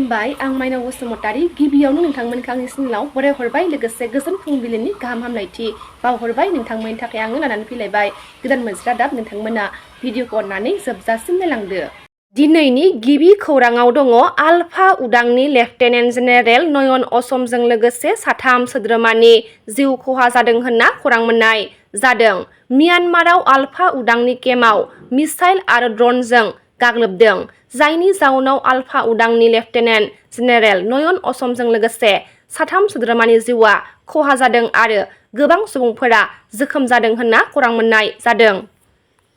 खुलुमबाय आं माइनाव बसुमतारी गिबियावनो नोंथांमोनखौ आंनि चेनेलाव बराय हरबाय लोगोसे गोजोन फुंबिलिनि गाहाम हामलायथि बावहरबाय नोंथांमोननि थाखाय आङो लानानै फैलायबाय गोदान मोनसे रादाब नोंथांमोना भिडिअखौ अननानै जोबजासिम नायलांदो। दिनैनि गिबि खौराङाव दङ आलफा उदांनि लेफ्टेनेन्ट जेनेरेल नयन असमजों लोगोसे साथाम सोद्रोमानि जिउ खहा जादों होनना खौरां मोननाय जादों। म्यानमाराव आलफा उदांनि केम्पआव मिसाइल आरो ड्रनजों गाग्लोबदों, जायनि जाउनाव आलफा उदांनि लेफ्टेनेन्ट जेनेरेल नयन असमजों लोगोसे साथाम सोद्रोमानि जिउआ खहा जादों आरो गोबां सुबुंफोरा जोखोम जादों होनना खौरां मोननाय जादों।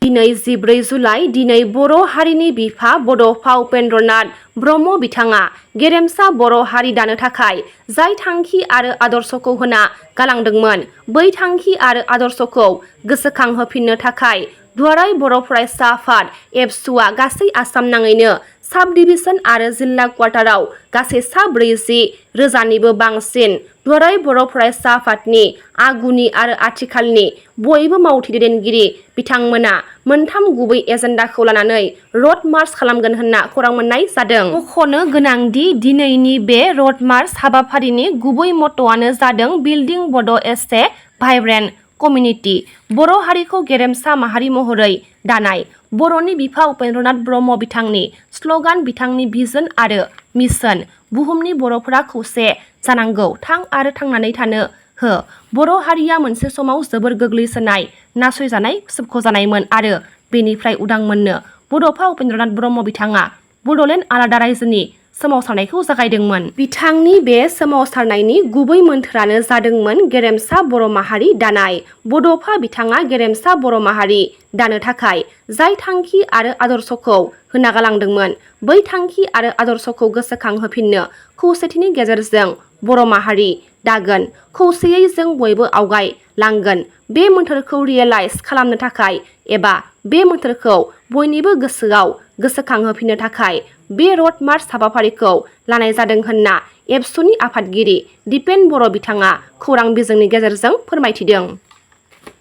दिनै 14 जुलाइ दिनै बर' हारिनि बिफा बड'फा उपेन्द्रनाथ ब्रह्म बिथाङा गेरेमसा बर' हारि दानो थाखाय जाय थांखि आरो आदर्शखौ होना गालांदोंमोन, बै थांखि आरो आदर्शखौ गोसोखांहोफिननो थाखाय दुलाराय बर' फरायसा आफाद एबसुआ गासै आसाम नाङैनो साब डिभिजन आरो जिल्ला क्वार्टाराव गासै 40,000 बांसिन दुलाराय बर' फरायसा आफादनि आगुनि आरो आथिखालनि बयबो मावथि दैदेनगिरि बिथांमोना मोनथाम गुबै एजेन्डाखौ लानानै रड मार्च खालामगोन होनना खौरां मोननाय जादों। मख'नो गोनांदि दिनैनि बे रड मार्च हाबाफारिनि गुबै मट'आनो जादों बिल्डिं बड' एस ए भाइब्रेन्ट कमिउनिटि, बर' हारिखौ गेरेमसा माहारि महरै दानाय। बर'नि बिफा उपेन्द्रनाथ ब्रह्म बिथांनि स्ल'गान, बिथांनि भिजन आरो मिशन, बुहुमनि बर'फोरा खौसे जानांगौ, थां आरो थांनानै थानो हो। बर' हारिया मोनसे समाव जोबोर गोग्लैसोनाय, नासयजानाय, सोबख'जानायमोन आरो बेनिफ्राय उदां मोननो बड'फा उपेन्द्रनाथ ब्रह्म बिथाङा बड'लेण्ड आलादा रायजोनि सोमावसारनायखौ जागायदोंमोन। बिथांनि बे सोमावसारनायनि गुबै मोन्थोरानो जादोंमोन गेरेमसा बर' माहारि दानाय। बड'फा बिथाङा गेरेमसा बर' माहारि दानो थाखाय जाय थांखि आरो आदर्शखौ होना गालांदोंमोन, बै थांखि आरो आदर्शखौ गोसोखांहोफिननो खौसेथिनि गेजेरजों बर' माहारि दागोन, खौसेयै जों बयबो आवगायलांगोन। बे मोन्थोरखौ रियेलाइज खालामनो थाखाय एबा बे मोन्थोरखौ बयनिबो गोसोआव गोसोखांहोफिननो थाखाय बे रड मार्च हाबाफारिखौ लानाय जादों होनना एबसुनि आफादगिरि दिपेन बर' बिथाङा खौरां बिजोंनि गेजेरजों फोरमायथिदों।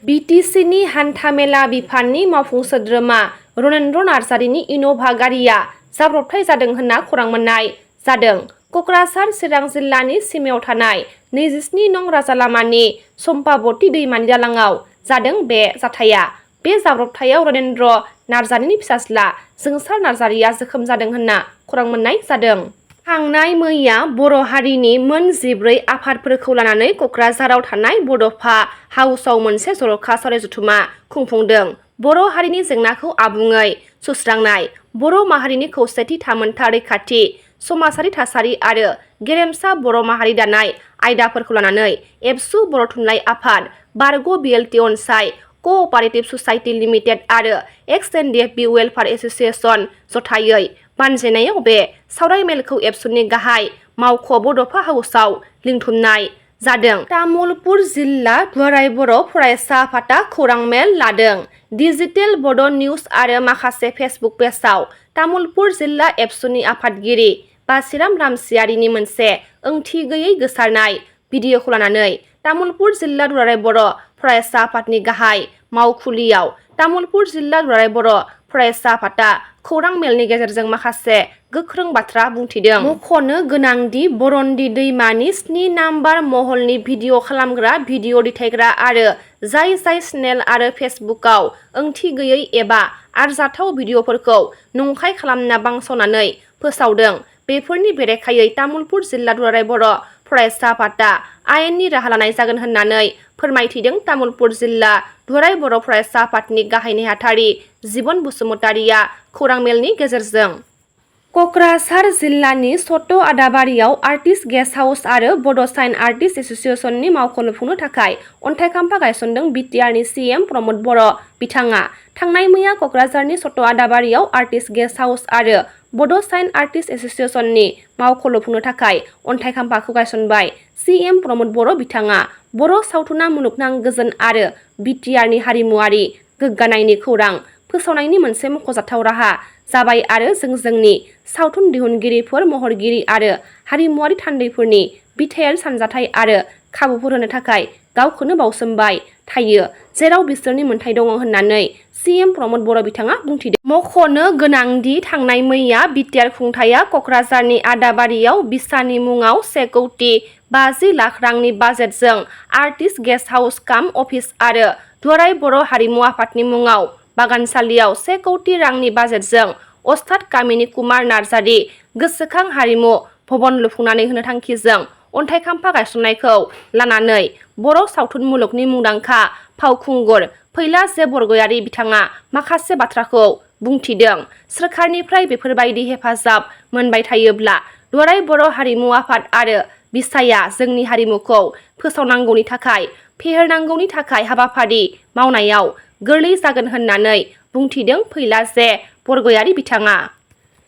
बिटिसिनि हान्थामेला बिफाननि मावफुं सोद्रोमा रनेन्द्र नार्जारिनि इन'भा गारिया जाब्रबथाय जादों होनना खौरां मोननाय जादों। क'क्राझार चिरां जिल्लानि सिमायाव थानाय 27 नं राजालामानि सम्पाबती दैमानि दालाङाव जादों बे जाथाया। बे जाब्रबथायाव रनेन्द्र नार्जारिनि फिसाज्ला जोंसार नार्जारिया जोखोम जादों होनना खौरां मोननाय जादों। थांनाय मैया बर' हारिनि मोन 14 आफादफोरखौ लानानै क'क्राझाराव थानाय बड'फा हाउसआव मोनसे जर'खा सावराय जथुमा खुंफुंदों। बर' हारिनि जेंनाखौ आबुङै सुस्रांनाय, बर' माहारिनि खौसेथि, थामोनथा रैखाथि, समाजारि थासारि आरो गेरेमसा बर' माहारि दानाय आयदाफोरखौ लानानै एबसु बर' थुनलाइ आफाद, बारग' बिएलटि अनसाय क'अपारेटिभ ससाइटि लिमिटेड आरो एक्स एनडिएफबि वेलफेयार एस'सिएशन जथायै बानजायनायाव बे सावराय मेलखौ एबसुनि गाहाय मावख' बड'फा हाउसआव लिंथुमनाय जादों। तामुलपुर जिल्ला दुलाराय बर' फरायसा आफादा खौरां मेल लादों। डिजिटेल बड' निउज आरो माखासे फेसबुक पेजआव तामुलपुर जिल्ला एबसुनि आफादगिरि बासिराम रामसियारिनि मोनसे ओंथि गैयै गोसारनाय भिडिअखौ लानानै तामुलपुर जिल्ला दुलाराय बर' फरायसा आफादनि गाहाय मावखुलियाव तामुलपुर जिल्ला दुलाराय बर' फरायसा आफादा खौरां मेलनि गेजेरजों माखासे गोख्रों बाथ्रा बुंथिदों। मख'नो गोनांदि बरन्दि दैमानि 7 नाम्बार महलनि भिडिअ खालामग्रा, भिडिअ दिथाइग्रा आरो जाय चेनेल आरो फेसबुकआव ओंथि गैयै एबा आरजाथाव भिडिअफोरखौ नंखाय खालामना बांसावनानै फोसावदों, बेफोरनि बेरेखायै तामुलपुर जिल्ला दुलाराय बर' फरायसा आफादा आयेननि राहा लानाय जागोन होननानै फोरमायथिदों। तामुलपुर जिल्ला दुलाराय बर' फरायसा आफादनि गाहाय नेहाथारि जिबन बसुमतारिया खौरां मेलनि गेजेरजों क'क्राझार जिल्लानि सत' आदाबारियाव आर्टिस्ट गेस्ट हाउस आरो बड' साइन आर्टिस्ट एस'सिएशननि मावख' लुफुंनो थाखाय अन्थाइ खाम्फा गायसनदों बिटिआरनि सिएम प्रमद बर' बिथाङा। थांनाय मैया क'क्राझारनि सत' आदाबारियाव आर्टिस्ट गेस्ट हाउस आरो बड' साइन आर्टिस्ट एस'सिएशननि मावख' लुफुंनो थाखाय अन्थाइ खाम्फाखौ गायसनबाय सिएम प्रमद बर' बिथाङा। बर' सावथुना मुलुगनां गोजोन आरो बिटिआरनि हारिमुआरि गोग्गानायनि खौरां फोसावनायनि मोनसे मख'जाथाव राहा जाबाय आरो जों जोंनि सावथुन दिहुनगिरिफोर, महरगिरि आरो हारिमुआरि थान्दैफोरनि बिथायारि सानजाथाय आरो खाबुफोर होनो थाखाय गावखौनो बावसोमबाय थायो जेराव बिसोरनि मोन्थाय दङ होननानै सीएम प्रमद बर' बिथाङा बुंथिदों। मख'नो गोनांदि थांनाय मैया बिटिआर खुंथाया क'क्राझारनि आदाबारियाव बिसानि मुङाव 1,50,50,000,000 रांनि बाजेटजों आर्टिस्ट गेस्ट हाउस काम अफिस आरो दुलाराय बर' हारिमु आफादनि मुङाव बागानसालियाव 1,00,00,000 रांनि बाजेटजों अस्ताद कामिनी कुमार नार्जारी गोसोखां हारिमु भवन लुफुंनानै होनो थांखिजों अन्थाइ खाम्फा गायसननायखौ लानानै बर' सावथुन मुलुगनि मुंदांखा फावखुंगुर फैला जे बरगयारी बिथाङा माखासे बाथ्राखौ बुंथिदों। सोरखारनिफ्राय बेफोरबायदि हेफाजाब मोनबाय थायोब्ला दुलाराय बर' हारिमु आफाद आरो बिसाया जोंनि हारिमुखौ फोसावनांगौनि थाखाय फेहेरनांगौनि थाखाय हाबाफारि मावनायाव गोरलै जागोन होननानै बुंथिदों फैला जे बरगयारी बिथाङा।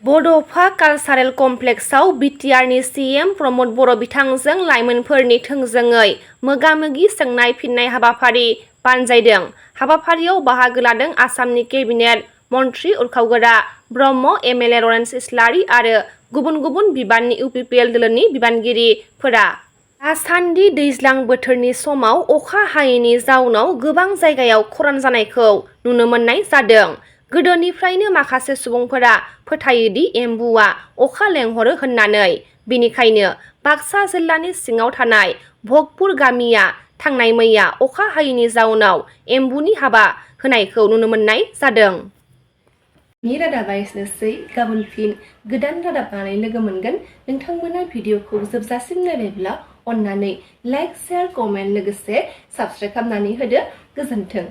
बड'फा कालचारेल कमप्लेक्सआव बिटिआरनि सीएम प्रमद बर' बिथांजों लाइमोनफोरनि थोंजोङै मोगा-मोगि सोंनाय फिननाय हाबाफारि बानजायदों। हाबाफारियाव बाहागो लादों आसामनि केबिनेट मन्थ्रि उरखावगोरा ब्रह्म एमएलए लरेन्स इस्लारि आरो गुबुन गुबुन बिबाननि इउपिपिएल दोलोनि बिबानगिरिफोरा। दासान्दि दैज्लां बोथोरनि समाव अखा हायैनि जाउनाव गोबां जायगायाव खरान जानायखौ नुनो मोननाय जादों। गोदोनिफ्रायनो माखासे सुबुंफोरा फोथायोदि एम्बुआ अखा लेंहरो होननानै। बेनिखायनो बाक्सा जिल्लानि सिङाव थानाय भगपुर गामिया थांनाय मैया अखा हायैनि जाउनाव एम्बुनि हाबा होनायखौ नुनो मोननाय जादों। नि रादाबा एसेनोसै। गाबोन फिन गोदान रादाब लानानै लोगो मोनगोन। नोंथांमोना भिडिअखौ जोबजासिम नायबायब्ला अन्नानै लाइक, शेयार, कमेन्ट लोगोसे साबस्क्राइब खालामनानै होदो। गोजोन्थों।